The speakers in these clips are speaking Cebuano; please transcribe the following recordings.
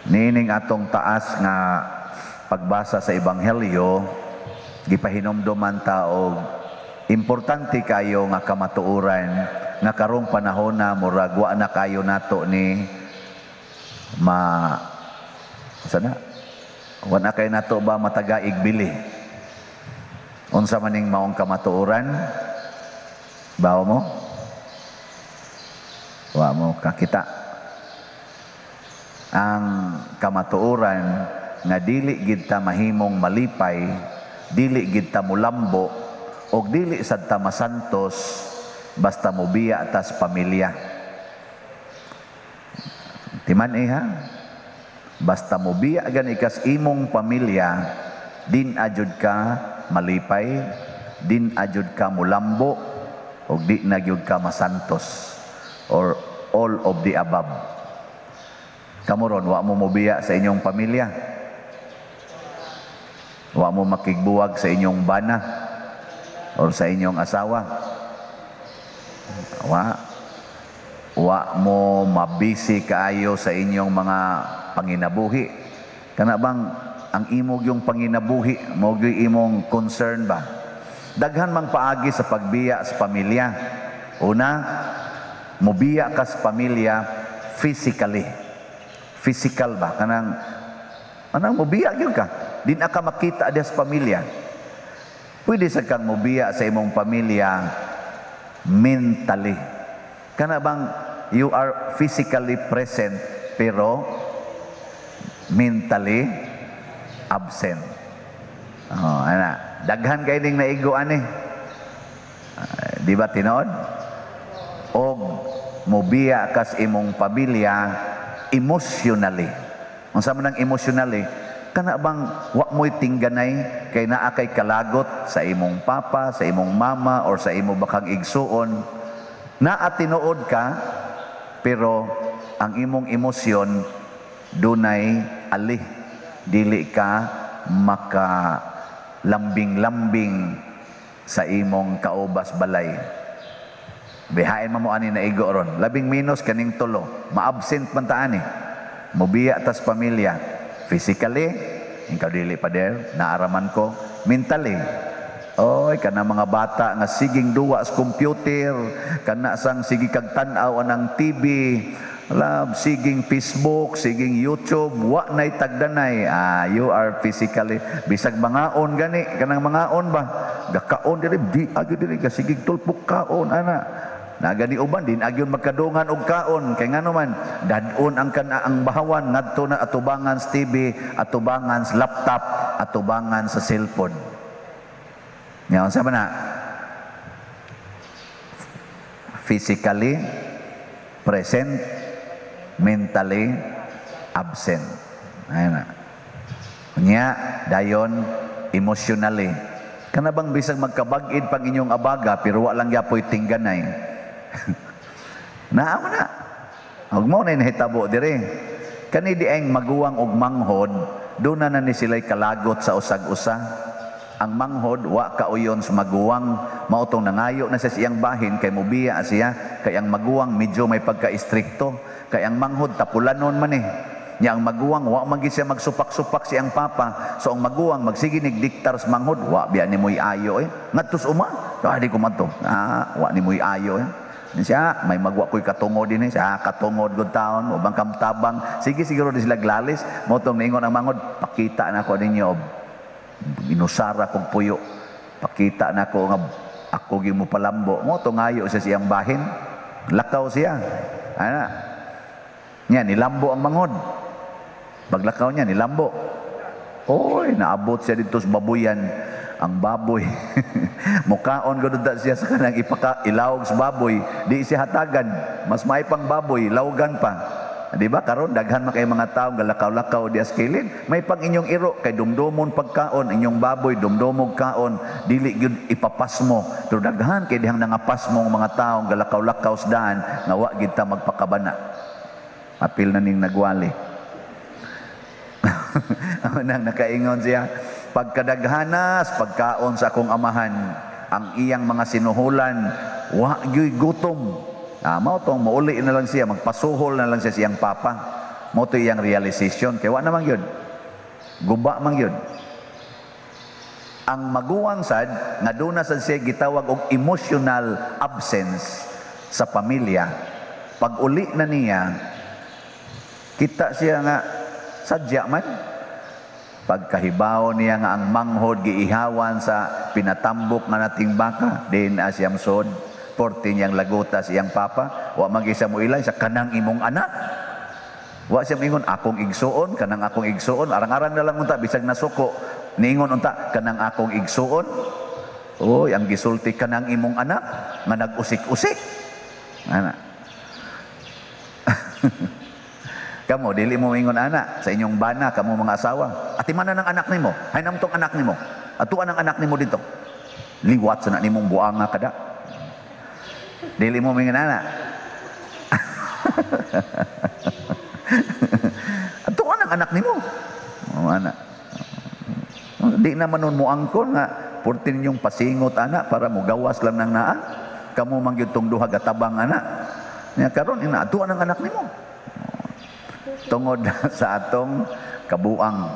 Niining atong taas nga pagbasa sa Ebanghelyo, gipahinumduman ta og importante kayo nga kamatuoran nga karong panahon na murag wa na kayo nato ni ma sana, wa na kay nato ba matagaig bili. Unsa maning maong kamatuoran? Bawo mo? Wa mo kakita. Ang kamatuoran nga dili gid ta mahimong malipay, dili gid ta mulambo, og dili sad ta masantos basta mobiya tas pamilya. Timan eh ha? Basta mobiya gani kas imong pamilya, din ajud ka malipay, din ajud ka mulambo, og di na gyud ka masantos, or all of the above. Kamo ron, wa mo mobiya sa inyong pamilya. Wa mo makigbuwag sa inyong bana or sa inyong asawa. Wa. Wa mo mabisi kaayo sa inyong mga panginabuhi. Kana bang ang imong yung panginabuhi, mo gyud imong concern ba? Daghan mang paagi sa pagbiya sa pamilya. Una, mobiya ka sa pamilya physically. Physical ba? Kanang anang mobiya gyud ka. Di na ka makita diha sa pamilya. Pwede sa kang mobiya sa imong pamilya mentally. Kana bang you are physically present pero mentally absent. Oh, ana. Daghan kay ning naigo ani. Di ba tinuod? Og mobiya kas imong pamilya emotionally. Unsa man ang emotionally? Kana bang wa mo'y tingganay kay naa kay kalagot sa imong papa, sa imong mama, or sa imo bakang igsuon? Naa tinuod ka, pero ang imong emosyon dunay ali, dili ka maka lambing-lambing sa imong kaubas balay. Bihain mo mo ani na igo ron. Labing minus kaning tulo. Ma-absent man ta ani. Mobiya tas pamilya. Physically, ikaw dili pa der, naaraman ko. Mentally, oy, kana mga bata nga siging duwa sa computer, kana sang sige kag tan-aw anang TV, lab, siging Facebook, siging YouTube, wa nay tagdanay. Ah, you are physically, bisag mangaon gani, kanang mangaon ba? Gakaon diri, di agi diri ka sigig tulpok kaon ana. Nagani uban din agyon magkadungan og kaon kay ngano man dadon ang kana ang bahawan ngadto na atubangan sa TV, atubangan sa laptop, atubangan sa cellphone. Nya unsa man na? Physically present, mentally absent. Ayun na. Unya, dayon, emotionally. Kana bang bisag magkabag-id pang inyong abaga, pero wa lang gyapoy tingganay. Naa mo na. Ug mo na nahitabo dire. Kani di ang maguwang og manghod, doon na na ni sila'y kalagot sa usag-usa. Ang manghod, wa kauyon sa maguwang, mautong nangayo na siya sa iyang bahin, kay mubiya siya, kay ang maguwang medyo may pagka-istrikto, kay ang manghod tapulanon man eh. Nya ang maguwang, wa man gid siya magsupak-supak siyang papa. So ang maguwang, magsige nigdiktar sa manghod, wa biya ni mo'y ayo eh. Ngadtos uma, ah, di ko man to. Ah, wa ni mo'y ayo eh. Siya, may magwa ko'y katungod din eh. Siya, katungod good taon, ubang kamtabang. Sige, siguro di sila glalis. Motong niingon ang manghod, pakita na ako ninyo. Inusara kong puyo. Pakita na ako nga ako gyud mo palambo. Mo to ngayo siya siyang bahin. Lakaw siya. Ana. Nya nilambo ang manghod. Paglakaw niya nilambo. Oy, naabot siya dito sa babuyan. Ang baboy. Mukaon gud siya sa kanang ipaka ilawog sa baboy, di siya hatagan. Mas may pang baboy, lawgan pa. Di ba karon daghan man kay mga tawo galakaw-lakaw di kilid. May pang inyong iro kay dumdumon pagkaon, inyong baboy dumdumog kaon, dili gyud ipapasmo. Pero daghan kay dihang nangapasmo ang mga tawo galakaw-lakaw sa daan nga wa gid ta magpakabana. Apil na ning nagwali. Nang nakaingon siya, pagkadaghanas pagkaon sa akong amahan, ang iyang mga sinuhulan, wa gyud gutom. Ah, mao tong mauli na lang siya, magpasuhol na lang siya siyang papa. Mao to iyang realization kay wa naman gyud. Guba man gyud. Ang maguwang sad nga duna sad siya gitawag og emotional absence sa pamilya. Pag uli na niya, kita siya nga sadya man. Pagkahibaw niya nga ang manghod giihawan sa pinatambok nga nating baka, din na siya sod. Porte niyang lagutas iyang papa, wa man gyud siya moilay sa "Kanang imong anak." Wa siya moingon, "Akong igsuon, kanang akong igsuon." Arang-arang na lang unta bisag nasuko. Niingon unta, "Kanang akong igsuon." Oy, ang gisulti, "Kanang imong anak nga nag-usik-usik." Ana. Kamo dili mo ingon ana sa inyong bana, kamo mga asawa. "Atimanan ang anak nimo. Hay namtong anak nimo. Atuan ang anak nimo dito. Liwat sa na nimong buanga kada." Dili mo mingon ana. "Atuan ang anak nimo." Oh, ana. Di naman nun moangkon nga purti ninyong pasingot ana para mogawas lang nang naa. Kamo man gyud tong duha gatabang ana. Nya karon ina, "Atuan ang anak nimo." Tungod sa atong kabuang.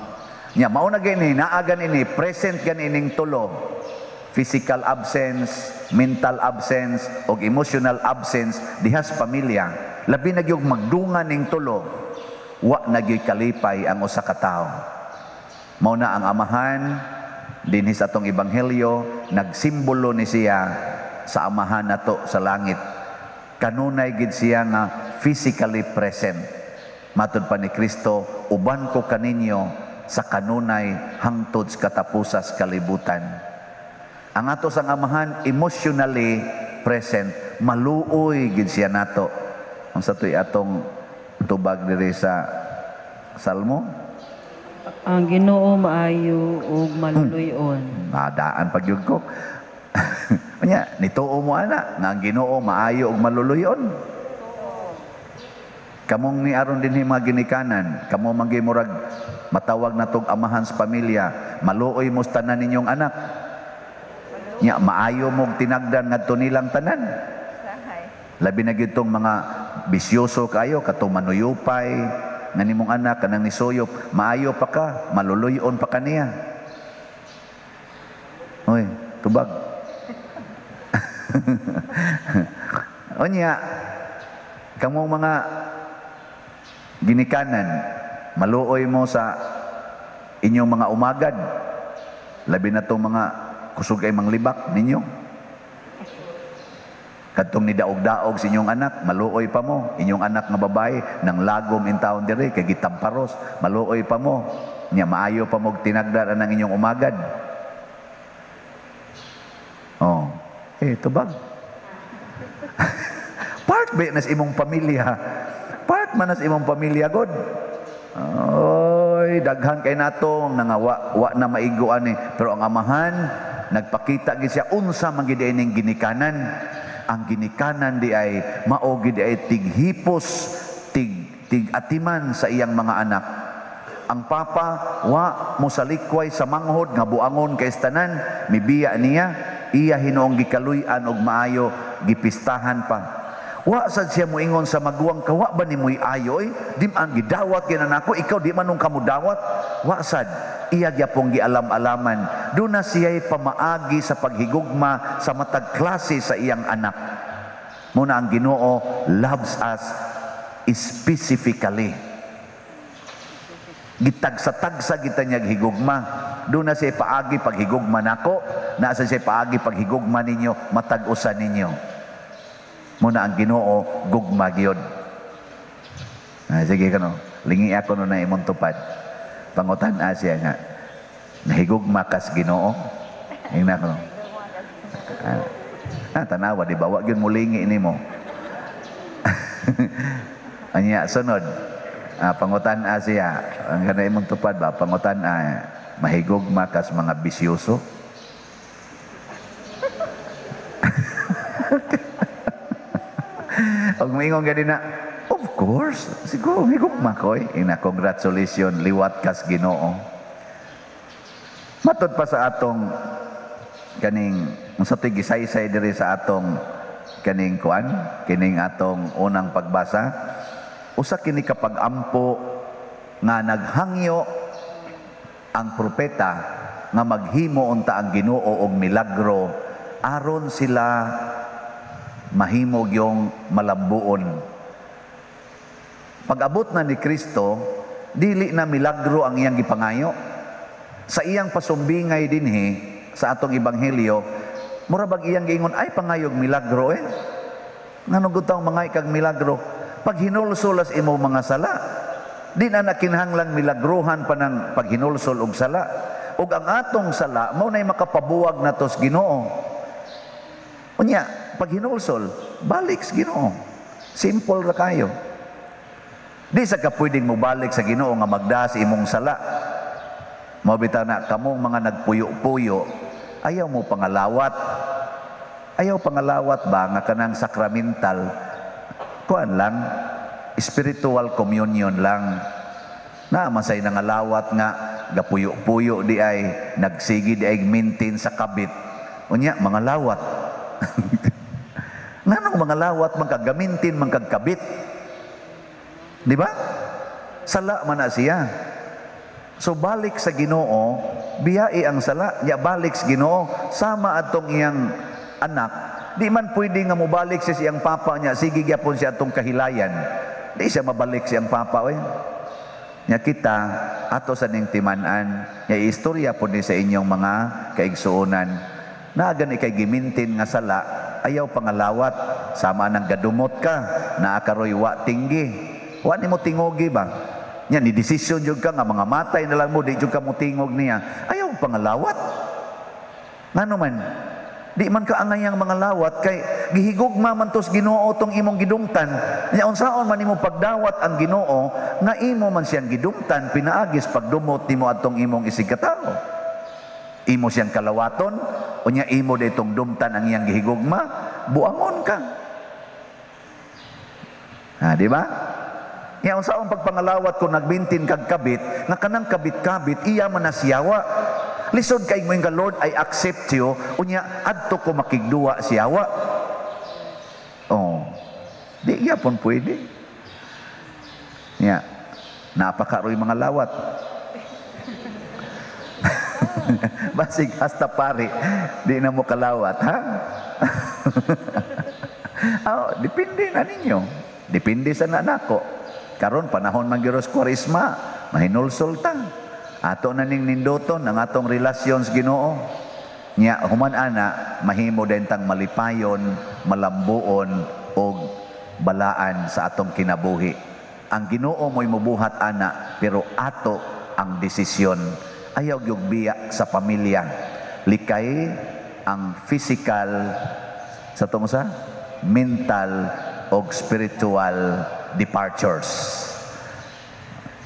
Nya mao na gini, naa gani present gani ning tulo. Physical absence, mental absence, og emotional absence diha sa pamilya. Labi na gyud magdungan ning tulo, wa na gyud kalipay ang usa ka tawo. Mao na ang amahan dinhi sa atong ebanghelyo, nagsimbolo ni siya sa amahan nato sa langit. Kanunay gid siya nga physically present. Matod pa ni Kristo, "Uban ko kaninyo sa kanunay hangtod sa katapusas kalibutan." Ang ato sang amahan emotionally present, maluoy gid siya nato. Ang sa to'y atong tubag diri sa Salmo? Ang Ginoo maayo ug maluluy-on. Madaan pag yun ko. Unya, nituo mo ana nga ang Ginoo maayo ug maluluyon? Kamong ni aron dinhi mga ginikanan, kamo man murag matawag na tog amahan sa pamilya, maluoy mo sa tanan ninyong anak. Nya maayo mong tinagdan ngadto nilang tanan. Labi na gyud tong mga bisyoso kayo, katong manuyupay nga nimong anak kanang nisuyop, maayo pa ka, maluluyon pa kaniya. Oy, tubag. Unya, kamong mga ginikanan, maluoy mo sa inyong mga umagad, labi na tong mga kusog ay manglibak ninyo. Kadtong nidaog-daog sa inyong anak, maluoy pa mo. Inyong anak nga babae, nang lagom in taon dire, kay gitamparos, maluoy pa mo. Nya maayo pa mo tinagdan ang inyong umagad. Oh, eh, tubag. Part ba nas imong pamilya? Part man nas imong pamilya, God. Oy, daghan kay nato nga wa na maigo ani, pero ang amahan nagpakita gid siya unsa man gid ining ginikanan. Ang ginikanan di ay mao gid ay tighipos, tig atiman sa iyang mga anak. Ang papa wa mosalikway sa manghod nga buangon kay tanan, mibiya niya, iya hinuong gikaluy-an og maayo, gipistahan pa. Wa sad siya moingon sa maguwang, "Kawa ba nimoy ayo oy? Di man gidawat gyud nako, ikaw di man nung kamudawat." Wa sad, iya gyapong gialam-alaman. Duna siya'y pamaagi sa paghigugma sa matag klase sa iyang anak. Muna ang Ginoo loves us specifically. Gitagsa-tagsa kita niya higugma. Doon na siya paagi paghigugma nako, nasa siya paagi paghigugma ninyo, matag usa ninyo. Muna ang Ginoo gugma gyud. Ah, sige kano, lingi ako no na imong tupad. Pangutan-a siya nga, "Nahigugma kas Ginoo?" Ingna ko. Ah, tanawa di ba, wa gyud mulingi nimo. Anya sunod. Ah, pangutan-a siya, ang kana imong tupad ba, pangutan-a, "Mahigugma kas mga bisyoso?" Pag moingon gani na, "Of course, siguro higugma ko eh." Ina, congratulations, liwat kas Ginoo. Matod pa sa atong kaning unsa to'y gisaysay diri sa atong kaning kuan, kining atong unang pagbasa. Usa kini ka pag-ampo nga naghangyo ang propeta nga maghimo unta ang Ginoo og milagro aron sila mahimo yung malambuon. Pag-abot na ni Kristo, dili na milagro ang iyang gipangayo. Sa iyang pasumbingay dinhi sa atong ebanghelyo, mura bag iyang giingon, "Ay pangayog milagro eh. Ngano gud taong mangay kag milagro? Pag hinulsol as imong mga sala, di na nakinahanglang milagruhan pa ng paghinulsol og sala. Ug ang atong sala mao nay makapabuwag nato sa Ginoo. Unya, pag hinulsol, balik sa Ginoo." Simple ra kayo. Di sa ka pwedeng mobalik sa Ginoo nga magda sa imong sala. Mao bitaw na kamong mga nagpuyo-puyo, ayaw mo pangalawat. Ayaw pangalawat ba nga kanang sacramental, kuan lang, spiritual communion lang. Na masay nangalawat nga gapuyo-puyo di ay nagsigi di ay maintain sa kabit. Unya mga lawat. Nganong mga lawat man kagamintin man kag kabit? Di ba? Sala man na siya. So balik sa Ginoo, biyai ang sala, ya balik sa Ginoo sama atong iyang anak. Di man pwede nga mobalik siya siyang papa niya, sige gyapon siya atong kahilayan. Di siya mabalik siyang papa oy. Nya kita ato sa ning timan-an, nya istorya po ni sa inyong mga kaigsuonan. Naa gani kay gimintin nga sala, ayaw pangalawat, sama nang gadumot ka, naa karoy wa tinggi. Wa nimo tingogi ba? Nya ni desisyon jud ka nga mga matay na lang mo, di jud ka mo tingog niya. Ayaw pangalawat. Ngano man? Di man ka angayang mga lawat kay gihigugma man tos Ginoo tong imong gidumtan. Nya unsaon man nimo pagdawat ang Ginoo nga imo man siyang gidumtan pinaagis pagdumot nimo atong imong isigkatawo. Imo siyang kalawaton, unya imo ditong dumtan ang iyang gihigugma, buangon ka. Ha, di ba? Nya unsaon pagpangalawat kung nagbintin kag kabit, nga kanang kabit-kabit iya man na siyawa. Lisod kay mo nga, "Lord, I accept you," unya adto ko makigduwa siyawa. Oh. Di gyapon pwede. Nya, napakaroy mga lawat. Basig hasta pare, di na mo kalawat, ha? Oh, depende na ninyo. Depende sa nanako. Karon panahon man gyud Kwaresma, mahinulsol ta. Ato na ning ninduton ang atong relasyon sa Ginoo. Nya human ana mahimo din tang malipayon, malambuon og balaan sa atong kinabuhi. Ang Ginoo mo'y mubuhat ana, pero ato ang desisyon. Ayaw gyud biya sa pamilya. Likay ang physical sa tong sa mental og spiritual departures.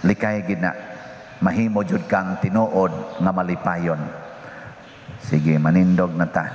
Likay gid na mahimo jud kang tinuod nga malipayon. Sige, manindog na ta.